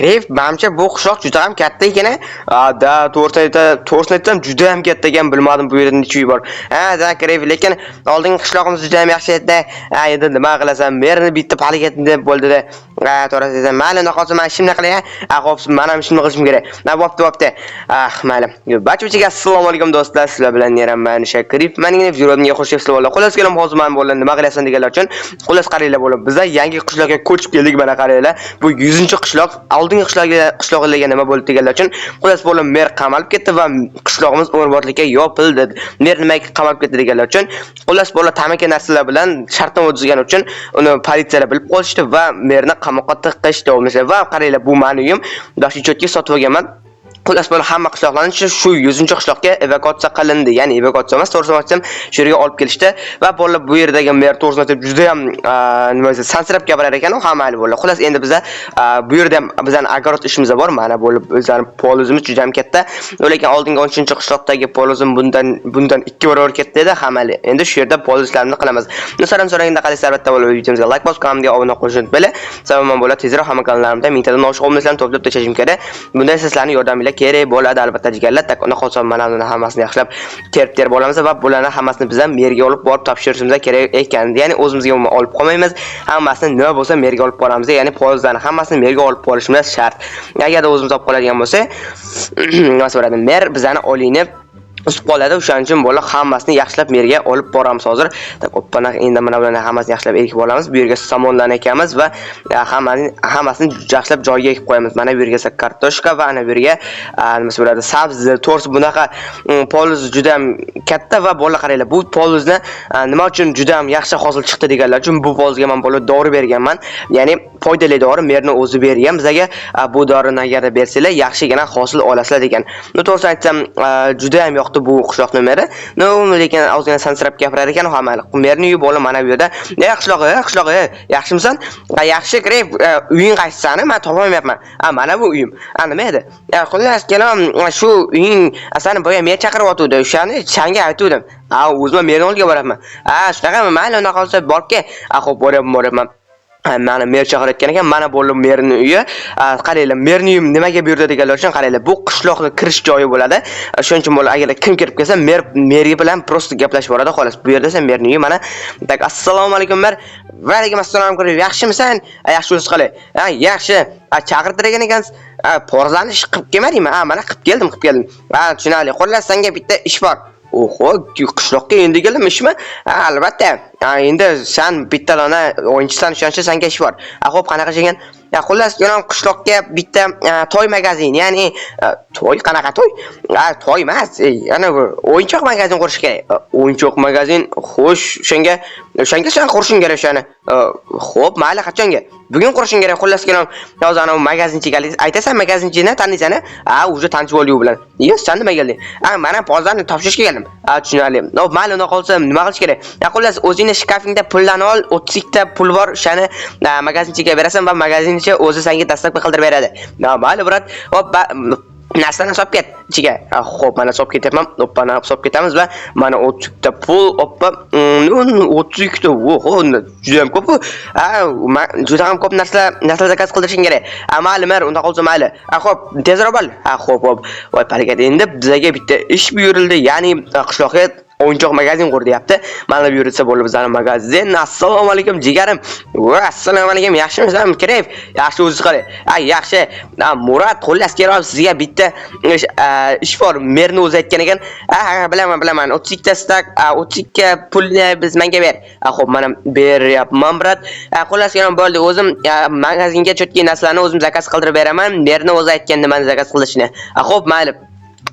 Kref, manimcha bu qishloq juda ham katta ekan a. Да, to'g'risini aytsam, juda ham katta ekan, bilmadim bu yerda necha uy bor. Ha, да, Kref, lekin oldingi qishlog'imiz juda ham yaxshi edi. Ha, endi nima qilasan? Merni bitta palikat deb bo'ldi-da. Ha, to'g'risini aytsam, mayli, unda qolsa men ishimni qilay. Ha, xo'p, men ham ishimni qilishim kerak. Ha, bo'pti, bo'pti. Ah, mayli. Barchaga assalomu alaykum, do'stlar. Sizlar bilan man Shakrif. Mening videomga xush kelibsizlar. Xullas kalom, hozir men bo'lgan nima qilasan deganlar uchun, xullas qaranglar bo'lib, bizlar yangi qishloqqa ko'chib keldik, mana qaranglar. Bu 100-qishloq, oldingi qishloqga qishloqlarga nima bo'ldi deganlar uchun, xullas bo'lib, mer qamalib ketdi va qishlog'imiz umrbodlikka yopildi. Mer nimaga qamalib ketdi deganlar uchun, xullas bo'lib, tamaki narsalar bilan shartnoma tuzgani uchun uni politsiyalar bilib qolishdi va merni qamoqqa tiqishdi. Va qaranglar, bu meni uyim. Dashi cho'tga sotib olganman. Xullas bo'lib, hamma qishloqlarni shu 100-qishloqqa evakuatsiya qilindi. Ya'ni evakuatsiya emas, to'g'risini aytsam, shu yerga olib kelishdi va bolalar, bu yerdagi mer, to'g'risini aytsam, juda ham nima desa, sansirab gapirar ekan, u ham mayli bo'ldi. Xullas, endi biza bu yerda ham bizani огород ishimiz bor. Mana bo'lib, bizani polizimiz juda ham katta. Lekin oldingi 13-qishloqdagi polizim bundan 2 barobar katta edi. Ha, mayli. Endi shu yerda polizlarni qilamiz. Masalan, so'raganda qalaysiz, albatta bo'lib, videomizga like bosib, kanalimga obuna bo'lishni unutmanglar. Sababi men bo'ladi tezroq hamma kanallarimda mingtadan oshiq obunachilarni to'plab tashlashim kerak. Bunday sizlarning yordaminglar kerak bo'ladi albatta, jigarlar. Так, unda qolsa mana buni hammasini yaxshilab terib terib olamiz va bularni hammasini biz ham merga olib borib topshirishimiz kerak ekan. Ya'ni o'zimizga umuman olib qolmaymiz. Hammasini nima bo'lsa merga olib boramiz. Ya'ni polizlarni hammasini merga olib borishimiz shart. Agarda o'zimiz olib qoladigan bo'lsak, nima bo'ladi? Mer bizani olingni uzib qoladi. O'shaning uchun bola hammasini yaxshilab merga olib boramiz hozir. Так, oppana, endi mana bularni hammasini yaxshilab ekib olamiz. Bu yerga somonlarni ekamiz va hammasini yaxshilab joyiga ekib qo'yamiz. Mana bu yerga esa kartoshka va ana bu yerga nimasi bo'ladi? Sabzi. To'g'risi, bunaqa poliz juda ham katta va bola, qaranglar, bu polizni nima uchun juda ham yaxshi hosil chiqdi deganlar uchun, bu polizga men bola dori berganman. Ya'ni foydali dori merni o'zi bergan bizga. Bu dorini agar bersanglar, yaxshigina hosil olasizlar degan. Ну, to'g'risini aytsam, juda ham yoqdi bu qishloqni meri. Ну, lekin ozgina sansirab gapirar ekan, ha, mayli. Merni uyi bola mana bu yerda. "Ey qishloq, ey qishloq, ey, yaxshimisan?" "Ha, yaxshi, Kref, uying qaysisani? Men topolmayapman." "Ha, mana bu uyim." "Ha, nima edi?" "Ya, xullas kalom, shu uying sani boya mer chaqiryotgandi, o'shani sanga aytuvdim." "Ha, o'zim merni oldiga boryapman." "Ha, shunaqami? Mayli, unaqa bo'lsa borib kel." "Ha, xo'p, boryapman, boryapman." Ha, mana mer chaqirayotgan ekan, mana bo'ldi merni uyi. Qaranglar, merni uyi nimaga bu yerda deganlar uchun, qaranglar, bu qishloqni kirish joyi bo'ladi. Shuning uchun bo'ladi, agar kim kirib kelsa, mer meri bilan просто gaplashib boradi, xolos. Bu yerda esa merni uyi mana. Так, assalomu alaykum, mer. Va alaykum assalom, kirib, yaxshimisan? "Ha, yaxshi, o'zi qalay?" "Ha, yaxshi." "Ha, chaqirtirgan ekansiz. Ha, porzani ish qilib kelmadingmi?" "Ha, mana qilib keldim, qilib keldim." "Ha, tushunarli. Xullas, senga bitta ish bor." Oho, qishloqqa endi keldim, ishmi? Ha, albatta. Ha, endi sen bitta dona o'yinchisan, o'shaning uchun senga ish bor. Ha, xo'p, qanaqa ish ekan? Ya, xullas, yana qishloqqa bitta toy magazin, ya'ni toy, qanaqa toy? Ha, toy emas, yana bu o'yinchoq magazin qurish kerak. O'yinchoq magazin, xo'sh, o'shanga sen qurishing kerak o'shani. Xo'p, mayli, qachonga? Bugun qurishing kerak, xullas kalom. Hozir ana magazinchiga aytasan, magazinchini taniysan? Ha, уже tanishib oldik u bilan. Iyo, sen nima kelding? Ha, mana pozlarni topshirishga keldim. Ha, tushunarli. No, mayli, unda qolsa nima qilish kerak? Ya, xullas, o'zingni shkafingda pullarni ol, 32 ta pul bor, o'shani magazinchiga berasan va magazinchi o'zi senga доставка qildirib beradi. No, mayli, брат. Hop, narsani solib ket ichiga. Ha, xo'p, mana solib ketyapman. Oppa, solib ketamiz va mana 32 ta pul, oppa, 32 ta, oho, juda ham ko'p bu. Ha, juda ham ko'p narsalar заказ qildirishing kerak. Ha, mayli, mer, unda qolsa mayli. Ha, xo'p, tezroq bo'l. Ha, xo'p, xo'p. Voy, barakat, endi bizga bitta ish buyurildi, ya'ni qishloqqa o'yinchoq magazin qur deyapti. Mana bu yerda bo'lib bizani magazin. Assalomu alaykum, jigarim. Va assalomu alaykum, yaxshimisan, Kref? Yaxshi, o'zingiz qalay? Ha, yaxshi. Ha, Murad, xullas kerak, sizga bitta ish bor. Merni o'zi aytgan ekan. Ha, ha, bilaman, bilaman. 32 ta стак, 32 pulni biz menga ber. Ha, xo'p, mana beryapman, брат. Ha, xullas kerak bo'ldi. O'zim magazinga чёткий narsalarni o'zim заказ qildirib beraman. Merni o'zi aytgan nimani заказ qilishini. Ha, xo'p, mayli.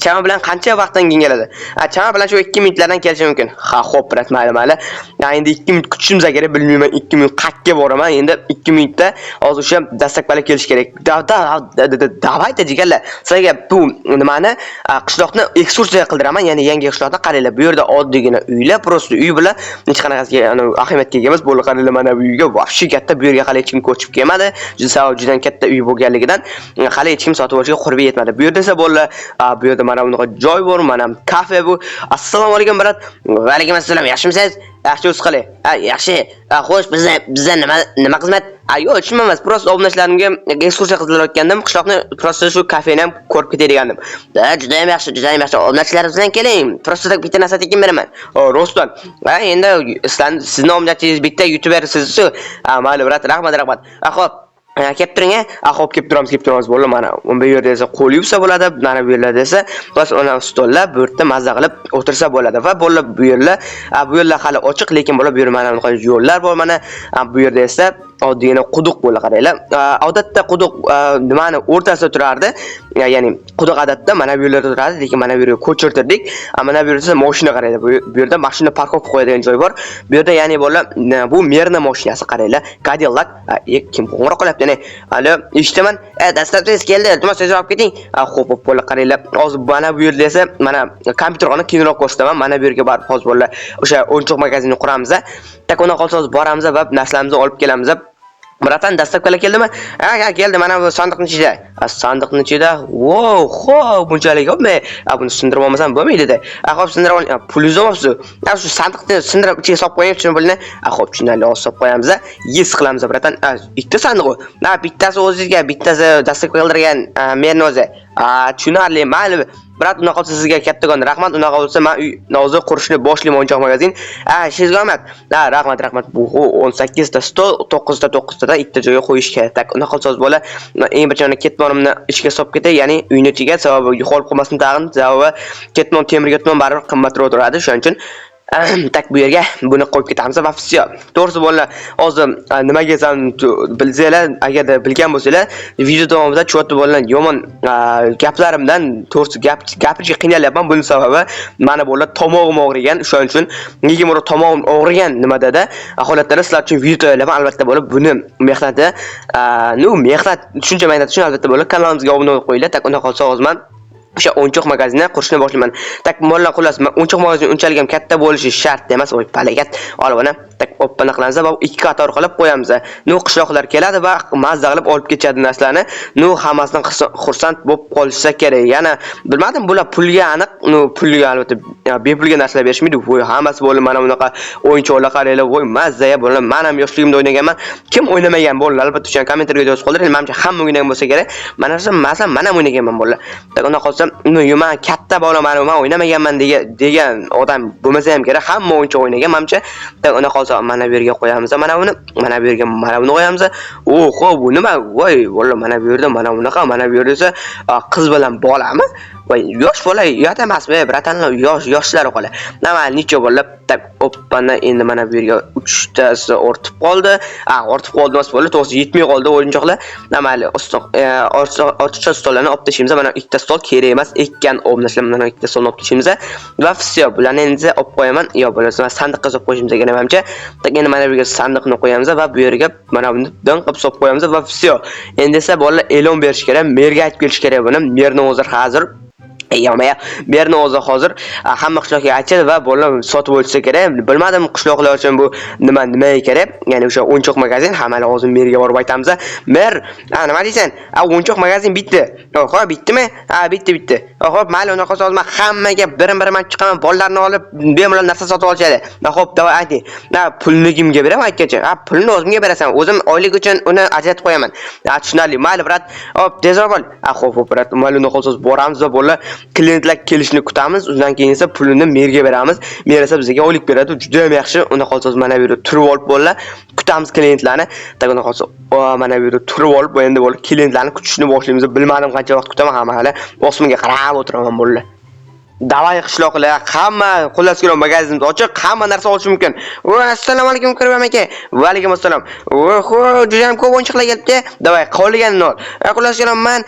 Chama bilan qancha vaqtdan keyin keladi? Ha, chama bilan shu 2 minutlardan kelishi mumkin. Ha, xo'p, брат, mayli, mayli. Ya, endi 2 minut kutishimiz kerak, bilmayman, 2 minut qayerga boraman. Endi 2 minutda hozir o'sha доставка lar kelishi kerak. Да, да, давайте, jigarlar. Sizlarga bu nimani, qishloqni ekskursiya qildiraman, ya'ni yangi qishloqni. Qaranglar, bu yerda oddiygina uylar, просто uy bilan hech qanaqasiga ahamiyatga ega emas. Bo'ldi, qaranglar, mana bu uyga вообще katta, bu yerga hali hech kim ko'chib kelmadi. Juda sabab juda katta uy bo'lganligidan hali hech kim sotib olishga qurbi yetmadi. Bu yerda esa bo'ldi, bu yerda mana bunaqa joy bor, mana kafe bu. Assalomu alaykum, брат. Va alaykum assalom, yaxshimisiz? Yaxshi, o'zi qalay? Ha, yaxshi. Ha, xo'sh, bizda nima xizmat? A, yo'q, tushunma emas. Просто obunachilarimga ekskursiya qildirayotgandim. Qishloqni, просто shu kafeni ham ko'rib ketay degandim. Ha, juda ham yaxshi, juda ham yaxshi. Obunachilarimiz bilan keling. Просто так bitta narsa tekin beraman. O, rostdan. Ha, endi sizni obunanchingiz bitta youtuber siz-ku. Ha, mayli, брат, rahmat, rahmat. Ha, xo'p. Ha, kelib turing, a. Ha, xo'p, kelib turamiz, kelib turamiz. Bo'ldi, mana bu yerda esa qo'l yuvsa bo'ladi, mana bu yerlarda esa bas ona stollar, bu yerda mazza qilib o'tirsa bo'ladi va bo'ldi bu yerlar, ha, bu yerlar hali ochiq, lekin bo'ladi bu yerda mana bunaqa yo'llar bor mana. Ha, bu yerda esa oddiygina quduq bo'ldi, qaranglar. Ha, odatda quduq nimani o'rtasida turardi. Ya'ni quduq odatda mana bu yerlarda turardi, lekin mana bu yerga ko'chirtirdik. Ha, mana bu yerda esa mashina, qaranglar. Bu yerda mashina парковка qo'yadigan joy bor. Bu yerda, ya'ni bola, bu merni mashinasi, qaranglar. Cadillac. Ha, kim qo'ng'iroq qilyapti? Ne? Alo, eshitaman. E, dastlab keldi. Iltimos, tezroq olib keting. Ha, xo'p, xo'p, bola, qaranglar. Hozir mana bu yerda esa mana kompyuterxona, keyinroq ko'rsataman. Mana bu yerga borib hozir bola o'sha o'yinchoq magazinini quramiz. Так, undan qolsa hozir boramiz va narsalarimizni olib kelamiz. Братан, доставка lar keldimi? Ha, ha, keldi. Mana bu sandiqning ichida. Ha, sandiqning ichida. Wow, xo'p, bunchalik ko'pmi? Ha, buni sindirib olmasam bo'lmaydi dedi. Ha, xo'p, sindirib oling. Ha, pulingizni olmabsiz. Ha, shu sandiqni sindirib ichiga solib qo'ying, shuni pulni. Ha, xo'p, tushunarli, hozir solib qo'yamiz. Yes qilamiz, братан. Ha, ikkita sandiq u. Ha, bittasi o'zingizga, bittasi доставка qildirgan merni o'zi. Ha, tushunarli, mayli. Брат, unaqa bo'lsa sizga kattakon rahmat. Unaqa bo'lsa men uy hozir qurishni boshlayman, o'yinchoq magazin. Ha, ishingizga omad. Ha, rahmat, rahmat. Bu 18 ta stol, 9 ta 9 tadan ikkita joyga qo'yish kerak. Так, unaqa qilsa bola eng birinchi ketmonimni ichga solib ketay, ya'ni uyni ichiga, sababi yo'qolib qolmasin tag'in, sababi ketmon, temir ketmon baribir qimmatroq turadi, shuning uchun так, bu yerga buni qo'yib ketamiz va всё. To'g'risi, bolalar, hozir nimaga desam, bilsanglar, agarda bilgan bo'lsanglar, video davomida chyotli bolalar yomon gaplarimdan, to'g'risi, gap gapirishga qiynalyapman. Buning sababi mana bolalar tomog'im og'rigan, o'shaning uchun nega buni tomog'im og'rigan nimadada holatlarda sizlar uchun video tayyorlayman. Albatta, bo'lib buni mehnati, ну, mehnat, shuncha mehnat uchun albatta bo'lib kanalimizga obuna bo'lib qo'yinglar. Так, unda qolsa hozir man o'sha o'yinchoq magazinni qurishni boshlayman. Так, mollar, xullas, o'yinchoq magazin unchalik ham katta bo'lishi shart emas. Voy, palakat. Olib ana, так, oppana qilamiz va ikki qator qilib qo'yamiz. Ну, qishloqlar keladi va mazza qilib olib ketishadi narsalarni. Ну, hammasidan xursand bo'lib qolishsa kerak. Yana bilmadim, bular pulga aniq, ну, pulga albatta bepulga narsalar berishmaydi. Voy, hammasi bo'lib mana bunaqa o'yinchoqlar, qaranglar, voy, mazza bo'ladi. Men ham yoshligimda o'ynaganman. Kim o'ynamagan bolalar, albatta o'sha kommentariyga yozib qoldiring. Menimcha hamma o'ynagan bo'lsa kerak. Mana shu masalan, men ham o'ynaganman, bolalar. Так, unda qolsa, ну, man katta bola, mana man o'ynamaganman degan odam bo'lmasa ham kerak. Hamma o'yinchoq o'ynagan, menimcha. Так, unda qolsa mana bu yerga qo'yamiz, mana buni, mana bu yerga mana buni qo'yamiz. Oho, bu nima? Voy, bola, mana bu yerda mana bunaqa, mana bu yerda esa qiz bilan bolami? Voy, yosh bola, uyat emasmi, братан lar, yosh, yoshlar qola. Nima, necha bola? Так, oppana, endi mana bu yerga uchtasi ortib qoldi. A, ortib qoldi emas, bola, to'g'risi yetmay qoldi o'yinchoqlar. Mayli, ortiqcha stollarni olib tashlaymiz. Mana ikkita stol kerak emas ekan, obnashlar, mana ikkita stolni olib tashlaymiz va всё, bularni endi olib qo'yaman. Yo, bo'lmasa sandiqqa solib qo'yishimiz kerak menimcha. Так, endi mana bu yerga sandiqni qo'yamiz va bu yerga mana buni din qilib solib qo'yamiz va всё. Endi esa bolalar e'lon berish kerak, merga aytib kelish kerak buni. Merni o'zi hozir Yomaya berni o'zi hozir hamma qishloqqa aytishadi va bolalar sotib olishsa kerak. Bilmadim, qishloqlar uchun bu nima nimaga kerak? Ya'ni o'sha o'yinchoq magazin, ha, hozir merga borib aytamiz. Mer, ha, nima deysan? A, o'yinchoq magazin bitdi. Xo'p, bitdimi? Ha, bitdi, bitdi. Xo'p, mayli, unaqa bo'lsa hozir men hammaga birim-birim chiqaman, bolalarni olib bemalol narsa sotib olishadi. Xo'p, давай ayting. Ha, pulni kimga beraman aytgancha? Ha, pulni o'zimga berasan. O'zim oylik uchun uni ajratib qo'yaman. Ha, tushunarli. Mayli, брат. Xo'p, tezroq bo'l. Ha, xo'p, xo'p, брат. Mayli, unaqa bo'lsa boramiz va bolalar klientlar kelishini kutamiz. Undan keyin esa pulini merga beramiz. Mer esa bizga oylik beradi. Juda ham yaxshi. Unda qolsa mana bu yerda turib olib bolalar kutamiz klientlarni. Так, unda qolsa mana bu yerda turib olib, endi bo'lib klientlarni kutishni boshlaymiz. Bilmadim qancha vaqt kutaman, hamma hali osmonga qarab o'tiraman, bolalar. Давай, qishloqlar, hamma xullas kelib magazinimiz ochiq, hamma narsa olish mumkin. Va assalomu alaykum, Qurbon aka. Va alaykum assalom. Oho, juda ham ko'p o'yinchoqlar kelibdi. Давай, qolganini ol. Xullas kelib man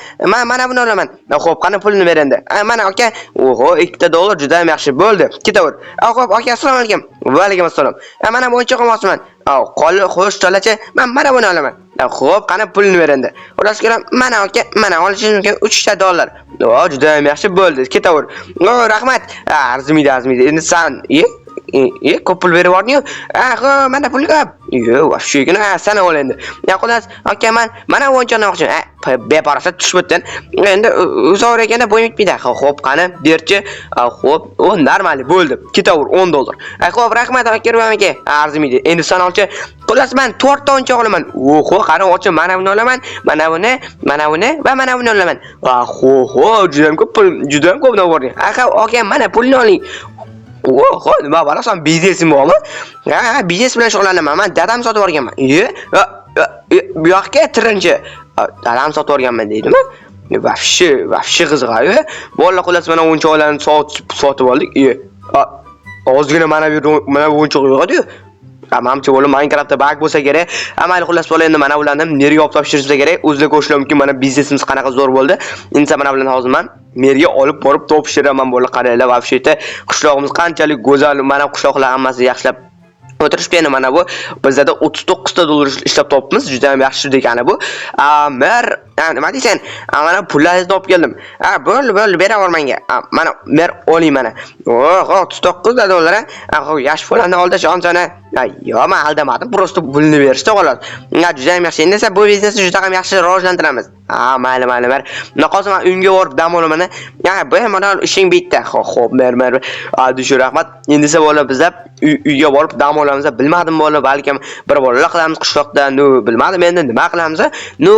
mana buni olaman. Xo'p, qani pulini ber endi. Mana aka. Oho, 2 dollar juda ham yaxshi bo'ldi. Ketaver. Xo'p, aka, assalomu alaykum. Va alaykum assalom. Mana bu o'yinchoq olmoqchiman. Qol, xo'sh, tolacha, man mana buni olaman. Xo'p, qani pulini ber endi. Xullas kelib, mana aka, mana olishingiz mumkin 3 ta dollar. O, juda ham yaxshi bo'ldi. Ketaver. O, rahmat. Arzimaydi, arzimaydi. Endi san, ko'p pul berib yubording-ku. Ha, xo'p, mana pul ko'p. Yo'q, вообще, sana ol endi. Ya, xullas, aka, man mana bu o'yinchoqni olmoqchiman. Beparasat tushib o'tdan. Endi uzoq ekanda bo'yim yetmaydi. Xo'p, qani, berchi. Xo'p, o normal bo'ldi. Ketaver 10 dollar. Xo'p, rahmat aka, aka. Arzimaydi. Endi san olchi. Xullas, men 4 ta o'yinchoq olaman. Oho, qani olchi, mana buni olaman, mana buni, mana buni va mana buni olaman. Ho, juda ham ko'p pul, juda ham ko'p navor. Aka, aka, mana pulni oling. Oho, nima balasan, biznesim bormi? Ha, biznes bilan shug'ullanaman. Men dadam sotib yuborganman. Bu yoqqa tirinchi. Dadam sotib yuborganman deydimi? Вообще, вообще qiziq. Bolalar, xullas, mana o'yinchoqlarni sotib oldik. Ozgina mana bu yerda mana bu o'yinchoq yo'q edi. Manimcha, bola, Minecraftda bug bo'lsa kerak. Mayli, xullas, bola, endi mana bularni merga olib topshirishimiz kerak. O'zlar ko'rishlar mumkin, mana biznesimiz qanaqa zo'r bo'ldi. Endi mana bularni hozir man merga olib borib topshiraman, bola, qaranglar, вообще qishlog'imiz qanchalik go'zal, mana qishloqlar hammasi yaxshilab o'tirishibdi. Endi mana bu bizada 39 ta dollar ishlab topibmiz, juda ham yaxshi degani bu. Mer, nima deysan? Mana pullaringizni olib keldim. Ha, bo'ldi, bo'ldi, beraver menga. Mana mer, oling mana. Oh, 39 ta dollar. Ha, xo'p, yaxshi, pullarni oldi, oson. Yo'q, men aldamadim, просто pulni berishdi xolos. Ha, juda ham yaxshi. Endi esa bu biznesni juda ham yaxshi rivojlantiramiz. Ha, mayli, mayli, mer. Bunaqa hozir men uyimga borib dam olaman. Ha, bemalol, ishing bitdi. Xo'p, mer, mer. Shu rahmat. Endi esa bola, bizlar uyga borib dam olamiz. Bilmadim bola, balkim bir bolalar qilamiz qishloqda. Ну, bilmadim endi nima qilamiz. Ну,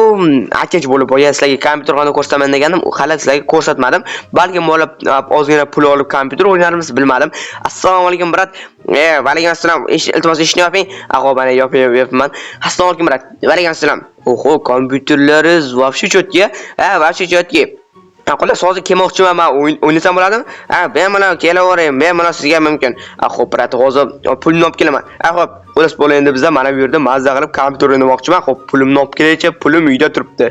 aytgancha bo'lib, boya sizlarga kompyuterxona ko'rsataman degandim, hali sizlarga ko'rsatmadim. Balkim bola ozgina pul olib kompyuter o'ynarmiz, bilmadim. Assalomu alaykum, брат. Va alaykum assalom. Iltimos, eshikni yoping. Xo'p, mana yopibman. Assalomu alaykum, брат. Va alaykum assalom. Oho, kompyuterlaringiz вообще чётко. Ha, вообще чётко. Ha, xullas, hozir kelmoqchiman, man o'ynasam bo'ladimi? Ha, bemalol kelavering, bemalol sizga mumkin. Ha, xo'p, брат, hozir pulni olib kelaman. Ha, xo'p, xullas, bola, endi bizlar mana bu yerda mazza qilib kompyuter o'ynamoqchiman. Xo'p, pulimni olib kelaychi, pulim uyda turibdi.